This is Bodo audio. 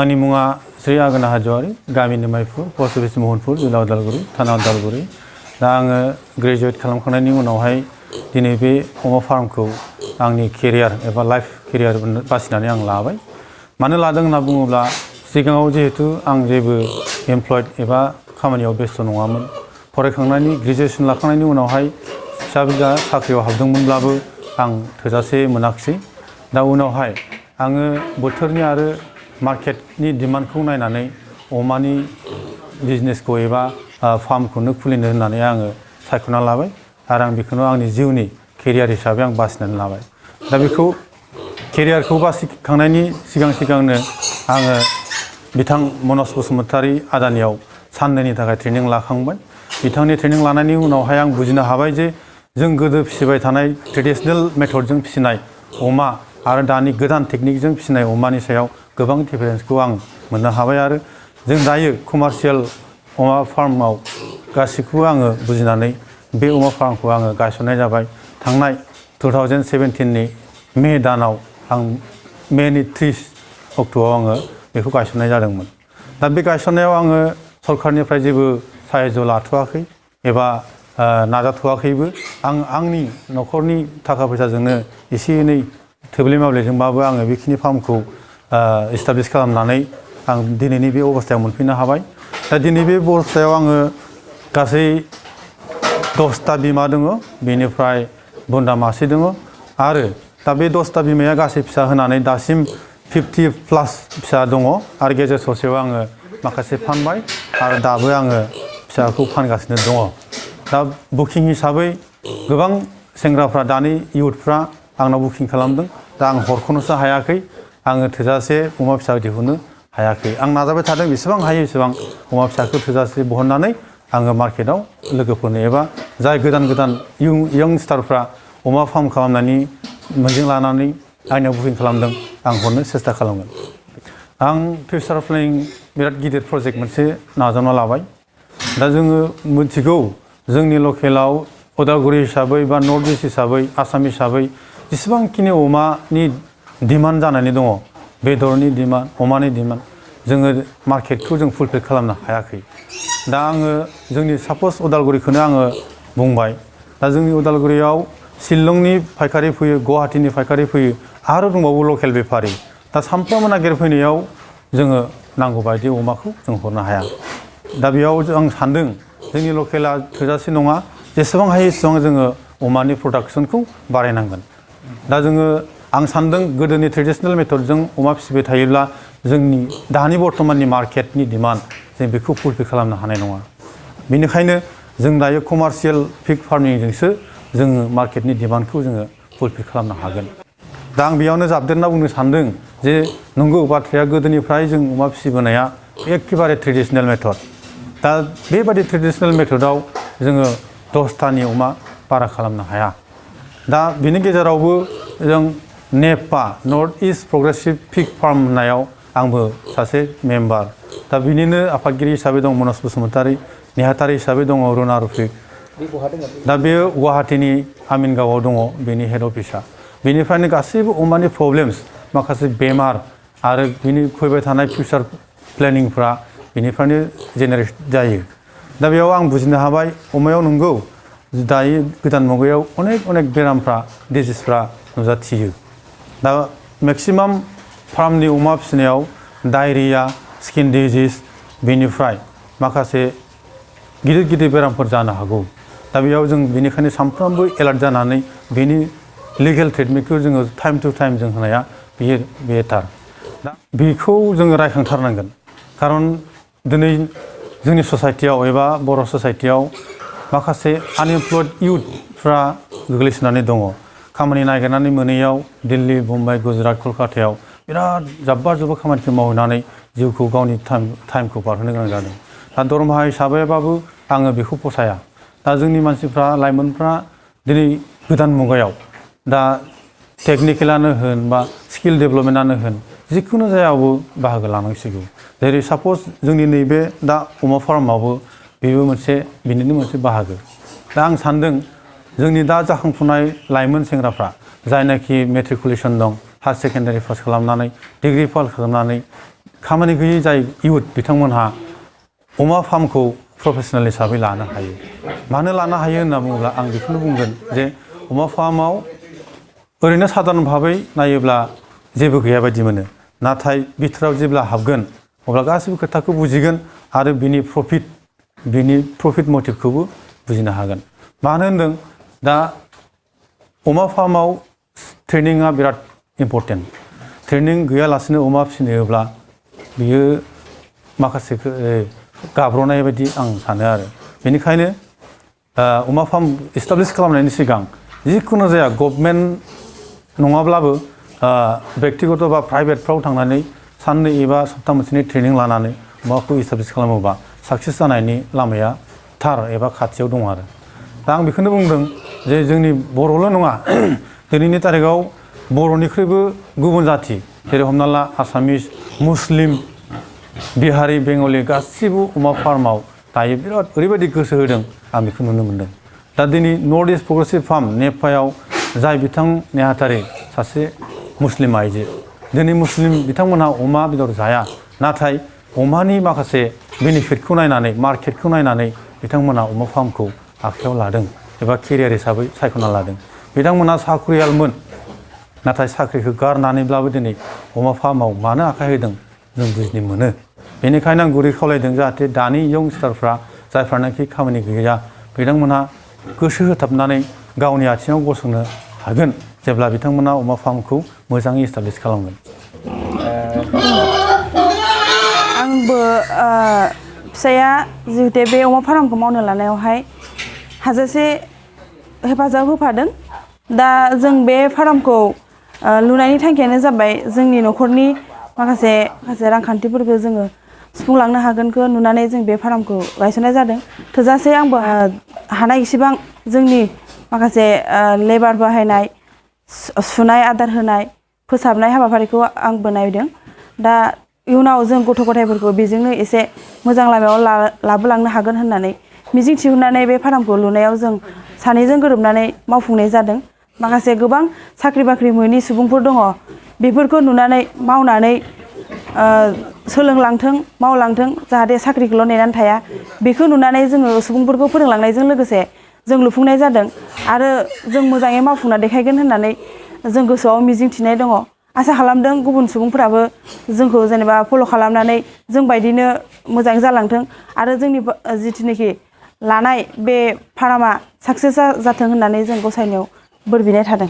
आंनि मुङा श्री आगना हाजवारी गामिनि माइपुर पस्ट अफिस महनपुर जिल्ला उदालगुरि थाना उदालगुरि दा आङो ग्रेजुवेट खालामखांनायनि उनावहाय दिनै बे अमा फार्मखौ आंनि केरियार एबा लाइफ केरियार बासिनानै आं लाबाय मानो लादों होनना बुङोब्ला सिगाङाव जिहेतु आं जेबो एमप्लयड एबा खामानियाव बेस्थ' नङामोन फरायखांनायनि ग्रेजुवेसन लाखांनायनि उनावहाय फिसा बिदा साख्रियाव हाबदोंमोनब्लाबो आं थोजासे मोनाखिसै दा उनावहाय आङो बोथोरनि आरो मार्केटनि डिमान्डखौ नायनानै अमानि बिजनेसखौ एबा फार्मखौनो खुलिनो होननानै आङो सायख'ना लाबाय आरो आं बेखौनो आंनि जिउनि केरियार हिसाबै आं बासिनानै लाबाय दा बेखौ केरियारखौ बासिखांनायनि सिगांनो आङो बिथां मनज बसुमतारी आदानियाव साननैनि थाखाय ट्रेनिं लाखांबाय बिथांनि ट्रेनिं लानायनि उनावहाय आं बुजिनो हाबाय जे जों गोदो फिसिबाय थानाय ट्रेडिशनेल मेथडजों फिसिनाय अमा आरो दानि गोदान टेकनिकजों फिसिनाय अमानि सायाव गोबां डिफारेन्सखौ आं मोननो हाबाय आरो जों दायो कमार्शियेल अमा फार्माव गासैखौबो आङो बुजिनानै बे अमा फार्मखौ आङो गायसननाय जाबाय थांनाय 2017नि मे दानाव आं मेनि 30 अक्ट'आव आङो बेखौ गायसननाय जादोंमोन दा बे गायसननायाव आङो सरकारनिफ्राय जेबो साहाय्य लाथ'वाखै एबा नाजाथ'वाखैबो आंनि न'खरनि थाखा फैसाजोंनो एसे एनै थोब्ले माब्लेजोंबाबो आङो बेखिनि फार्मखौ इस्टाब्लिश खालामनानै आं दिनैनि बे अबस्थायाव मोनफैनो हाबाय दा दिनै बे अबस्थायाव आङो गासै 10टा बिमा दङ बेनिफ्राय बुन्दा मासे दङ आरो दा बे 10टा बिमाया गासै फिसा होनानै दासिम 50+ फिसा दङ आरो गेजेर ससेयाव आङो माखासे फानबाय आरो दाबो आङो फिसाखौ फानगासिनो दङ दा बुकिं हिसाबै गोबां सेंग्राफ्रा दानि इयुथफ्रा आंनाव बुकिं खालामदों दा आं हरख'नोसो हायाखै आङो थोजासे अमा फिसा दिहुननो हायाखै आं नाजाबाय थादों बेसेबां हायो एसेबां अमा फिसाखौ थोजासे बहननानै आङो मार्केटाव लोगोफोरनो एबा जाय गोदान यंस्टारफ्रा अमा फार्म खालामनायनि मोनजों लानानै आंनियाव बुकिं खालामदों आं हरनो सेस्था खालामगोन आं फिउचार प्लेनिं बिराद गिदिर प्रजेक्ट मोनसे नाजावना लाबाय दा जोङो मिथिगौ जोंनि लकेलाव उदालगुरि हिसाबै बा नर्थ इस्ट हिसाबै आसाम हिसाबै जेसेबांखिनि अमानि डिमान्ड जानानै दङ बेदरनि डिमान्ड अमानि डिमान्ड जोङो मार्केटखौ जों फुलफिल खालामनो हायाखै दा आङो जोंनि साप'ज उदालगुरिखौनो आङो बुंबाय दा जोंनि उदालगुरियाव शिलंनि फायखारि फैयो गुवाहाटीनि फायखारि फैयो आरो दंबावो लकेल बेफारि दा सानफ्रोमबो नागिरफैनायाव जोङो नांगौ बायदि अमाखौ जों हरनो हाया दा बेयाव आं सान्दों जोंनि लकेला थोजासे नङा जेसेबां हायो एसेबां जोङो अमानि प्रडाक्सनखौ बारायनांगोन दा जोङो आं सान्दों गोदोनि ट्रेडिशनेल मेथडजों अमा फिसिबाय थायोब्ला जोंनि दानि बर्तमाननि मार्केटनि डिमान्ड जों बेखौ फुलफिल खालामनो हानाय नङा बेनिखायनो जों दायो कमार्शियेल पिग फार्मिंजोंसो जोङो मार्केटनि डिमान्डखौ जोङो फुलफिल खालामनो हागोन दा आं बेयावनो जाबदेरना बुंनो सान्दों जे नंगौ बाथ्राया गोदोनिफ्राय जों अमा फिसिबोनाया एखेबारे ट्रेडिशनेल मेथड दा बेबादि ट्रेडिशनेल मेथडआव जोङो 10टानि अमा बारा खालामनो हाया दा बिनि गेजेरावबो जों नेपा north east progressive pig farm होननायाव आंबो सासे मेम्बार दा बिनिनो आफादगिरि हिसाबै दं मनज बसुमतारी नेहाथारि हिसाबै दङ रुना रफिक दा बेयो गुवाहाटीनि आमिनगावआव दङ बेनि हेड अफिसा बेनिफ्रायनो गासैबो अमानि प्रब्लेम्स माखासे बेमार आरो बिनि फैबाय थानाय फिउचार प्लेनिंफ्रा बेनिफ्रायनो जेनेरेट जायो दा बेयाव आं बुजिनो हाबाय अमायाव नंगौ दायो गोदान मुगायाव अनेक बेरामफ्रा डिजिसफ्रा नुजाथियो दा मेक्सिमाम फार्मनि अमा फिसिनायाव डायरिया स्किन डिजिस बेनिफ्राय माखासे गिदिर बेरामफोर जानो हागौ दा बेयाव जों बेनिखायनो सानफ्रोमबो एलार्ट जानानै बेनि लिगेल ट्रिटमेन्टखौ जोङो टाइम टु टाइम जों होनाया बेयो बेटार दा बेखौ जोङो रायखांथारनांगोन खारन दिनै जोंनि ससाइटियाव एबा बर' ससाइटियाव माखासे आनएमप्लयड इयुथफ्रा गोग्लैसोनानै दङ खामानि नागिरनानै मोनैयाव दिल्ली मुम्बाइ गुजरात कलकातायाव बिराद जाब्बा जुब्बा खामानिखौ मावनानै जिउखौ गावनि टाइमखौ बारहोनो गोनां जादों दा दरमाहा हिसाबैबाबो आङो बेखौ फसाया दा जोंनि मानसिफ्रा लाइमोनफ्रा दिनै गोदान मुगायाव दा टेकनिकेलानो होन बा स्किल डेभेलपमेन्टआनो होन जिखुनु जायावबो बाहागो लानांसिगौ जेरै साप'ज जोंनि नैबे दा अमा फार्मावबो बेबो बिनिनो मोनसे बाहागो दा आं सान्दों जोंनि दा जाखांफुनाय लाइमोन सेंग्राफ्रा जायनाखि मेट्रिकुलेसन दं हायार सेकेन्डारि पास खालामनानै डिग्री पास खालामनानै खामानि गैयै जाय इयुथ बिथांमोनहा अमा फार्मखौ प्रफेसनेल हिसाबै लानो हायो। मानो लानो हायो होनना बुङोब्ला आं बेखौनो बुंगोन जे अमा फार्माव ओरैनो साधारन भाबै नायोब्ला जेबो गैया बायदि मोनो, नाथाय बिथोराव जेब्ला हाबगोन अब्ला गासैबो खोथाखौ बुजिगोन आरो बिनि प्रफिट मटिभखौबो बुजिनो हागोन। मानो होनदों दा अमा फार्माव ट्रेनिंआ बिराद इम्पर्टेन्ट। ट्रेनिं गैयालासिनो अमा फिसिनोब्ला बियो माखासे गाब्र'नाय बायदि आं सानो आरो। बेनिखायनो अमा फार्म इस्टाब्लिश खालामनायनि सिगां जिखुनु जाया गभर्नमेन्ट नङाब्लाबो बेक्तिगत बा प्राइभेटफ्राव थांनानै साननै एबा सप्ता मोनसेनि ट्रेनिं लानानै अमाखौ इस्टाब्लिश खालामोबा साक्सेस जानायनि लामाया थार एबा खाथियाव दं आरो। दा आं बेखौनो बुंदों जे जोंनि बर'ल' नङा, दिनैनि तारिखाव बर'निख्रुइबो गुबुन जाथि जेरै हमना ला आसामिस, मुस्लिम, बिहारि, बेंगलि गासिबो अमा फार्माव दायो बिराद ओरैबायदि गोसो होदों आं बेखौ नुनो मोनदों। दा दिनै नर्थ इस्ट प्रग्रेसिभ फार्म नेपायाव जाय बिथां नेहाथारि सासे मुस्लिम आइजो, दिनै मुस्लिम बिथांमोनहा अमा बेदर जाया, नाथाय अमानि माखासे बेनिफिटखौ नायनानै मार्केटखौ नायनानै बिथांमोना अमा फार्मखौ आखायाव लादों एबा केरियार हिसाबै सायख'ना लादों। बिथांमोना साख्रियालमोन, नाथाय साख्रिखौ गारनानैब्लाबो दिनै अमा फार्माव मानो आखाइ होदों जों बुजिनो मोनो। बेनिखायनो आं गुरै खावलायदों जाहाथे दानि यंस्टारफ्रा जायफ्रानाखि खामानि गैया बिथांमोनहा गोसो होथाबनानै गावनि आथिङाव गसंनो हागोन जेब्ला बिथांमोना अमा फार्मखौ मोजाङै इस्टाब्लिश खालामगोन। आंबो फिसाया जिहेतु बे अमा फार्मखौ मावनो लानायावहाय हाजासे हेफाजाब होफादों। दा जों बे फार्मखौ लुनायनि थांखियानो जाबाय जोंनि न'खरनि माखासे रांखान्थिफोरखौ जोङो सुफुंलांनो हागोनखौ नुनानै जों बे फार्मखौ गायसननाय जादों। थोजासे आंबो हानाय इसेबां जोंनि माखासे लेबार बाहायनाय, सुनाय, आदार होनाय, फोसाबनाय हाबाफारिखौ आंबो नायदों। दा इयुनाव जों गथ' गथायफोरखौ बेजोंनो एसे मोजां लामायाव लाबोलांनो हागोन होननानै मिजिं थिहरनानै बे फार्मखौ लुनायाव जों सानैजों गोरोबनानै मावफुंनाय जादों। माखासे गोबां साख्रि बाख्रि मोनि सुबुंफोर दङ, बेफोरखौ नुनानै मावनानै सोलोंलांथों, मावलांथों, जाहाथे साख्रिखौल' नेनानै थाया, बेखौ नुनानै जोङो सुबुंफोरखौ फोरोंलांनायजों लोगोसे जों लुफुंनाय जादों आरो जों मोजाङै मावफुंना देखायगोन होननानै जों गोसोआव मिजिं थिनाय दङ। आसा खालामदों गुबुन सुबुंफोराबो जोंखौ जेनेबा फल' खालामनानै जोंबायदिनो मोजाङै जालांथों आरो जोंनि जिथुनाखि लानाय बे फार्मा साक्सेस जाथों होननानै जों गसाइनियाव बोर बिनाय थादों।